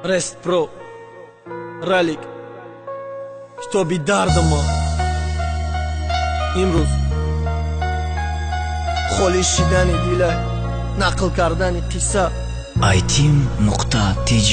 Rest Pro Ралик китоби дардама имрӯз холӣ шидани дила нақл кардани қисса. iTeam.tg.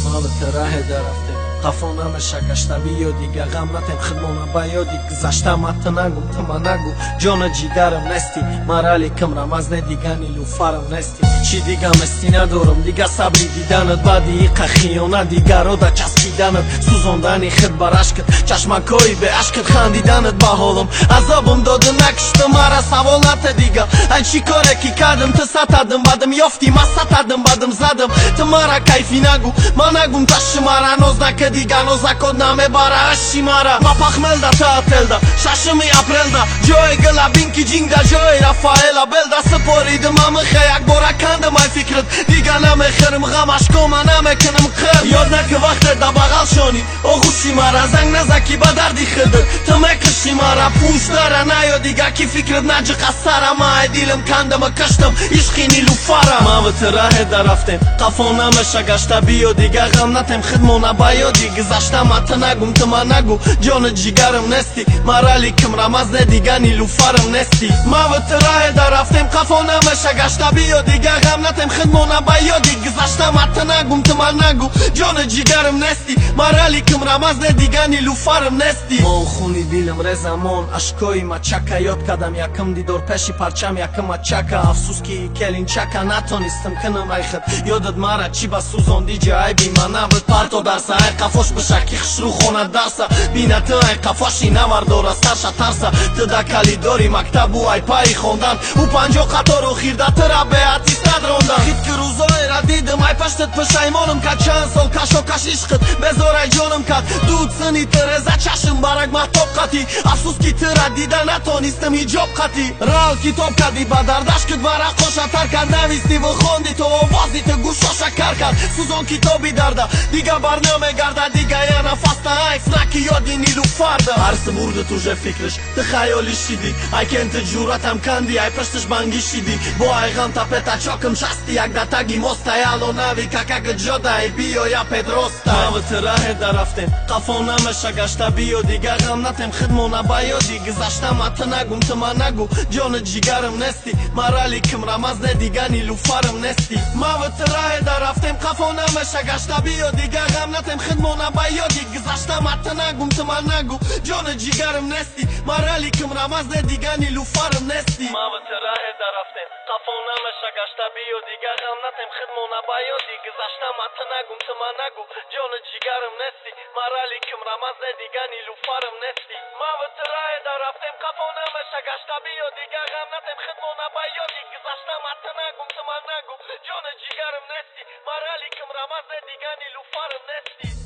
Мавта раҳе дарафте, қафо намеша гашта, биё дига ғам натем хидмона ба ёди гузашта. Ма ту нагум, ту ма нагу, ҷона ҷигарам нести, марали кимрам аз не дига нилуфарам нести. Чӣ дига мести надорам, дига сабри диданат, баъди иқа хиёнат, дигаро да часпиданат, сӯзондани хид ба рашкат, чашмакҳои беашкат, хандиданат ба ҳолам азобам доду накушта. Мара савол ната дига, ай чӣ коре ки кардам, ту сатадам, бадам ёфтӣ, ма сатадам, бадам задам. Ту мара кайфӣ нагу, ма нагум таши мара, ноз нака дига, нозакот намебара аши мара. Ма пахмелда та отелда шашуми апрелда, ҷои гила бинки ҷингда, ҷои Рафаэла белда супоридим амихе, якбора кандам ай фикрит, дига намехӯрм ғам, ашкома намекунам қир. Ёд наки вақте да бағал шонӣ оғӯши мара, занг наза ки ба дарди худат ту мекуши мара. Пӯштара наё дига, ки фикрит наҷиқа сара, ма ай дилам кандама каштам ишқи нилуфара. Маву ту раҳе дарафтем, қафо намеша гашта, биё дига ғам натем хидмона ба ёди гузашта. Ма ту нагум, ту ма нагу, ҷону ҷигарам нести, марали кимрам аз не дига нилуфарам нести. Маву ту раҳе дарафтем, қафо намеша гашта, биё дига ғам натем хидмона ба ёди гузашта. Ма ту нагум, ту ма нагу, ҷону ҷигарам нести, марали кимрам аз не дига нилуфарам нести. Мон хуни дилам резамон ашкои мачака, ёд кардам якм дидор пеши парчам якм мачака. Афсӯс ки келинчака натонистам кунам ай хид, ёдат мара чӣ ба сӯзонди, ҷа айби ма набуд. Парто дарса ай қафош биша, ки хушрӯ хона дарса бина, ту ай қафоши навардора сарша тарса. Ту да калидори мактабу ай пайи хондан, ӯ 50 қатору хирда тура беаттистат рондан. Хит ки рӯзоера дидам ай паштат пушаймонам кард, чанд сол кашокаш ишқит безорай ҷонам кард. Дуд сини тиреза чашм барак маҳтоб қатӣ, афсӯс ки тура дида натонистам ҳиҷоб қатӣ. Рал китоб кардӣ ба дардаш кид, варақоша тар кард, навистиву хонди то овози ту гӯшоша кар кард. Сӯзон китоби дарда, дига бар намегарда, дига я нафаста айф наки ёди нилуфарда. Ҳарси бурдит уже фикриш, ту хаёлӣ шидӣ, ай кен ту ҷуръатам канди, ай пашташ бангӣ шидӣ. Бо ай ғам тапета чокам шасти як да таги мостай, ало нави какаки ҷодай биё я педроста. Маву ту раҳе дарафтем, қафо намеша гашта, биё дига ғам натем хидмона ба ёди гузашта. Ма ту нагум, ту ма нагу, ҷону ҷигарам нести, марали кимрам аз не дига нилуфарам нести. Маву ту раҳе дарафтем, қафо намеша гашта, биё дига ғам натем хидмона ба ёди гузашта. Ма ту нагум, ту ма нагу, ҷону ҷигарам нести, марали кимрам аз не дига нилуфарам нести. Маву ту раҳе дарафтем, қафо намеша гашта, биё дига ғам натем хидмона ба ёди гузашта. Ма ту нагум, ту ма нагу, ҷону ҷигарам нести, марали кимрам аз не дига нилуфарам нести. Маву ту раҳе дарафтем, қафо намеша гашта, биё дига ғам натем хидмона ба ёди гузашта. Ма ту нагум, ту ма нагу, ҷону ҷигарам нести, марали кимрам аз не дига нилуфарам нести.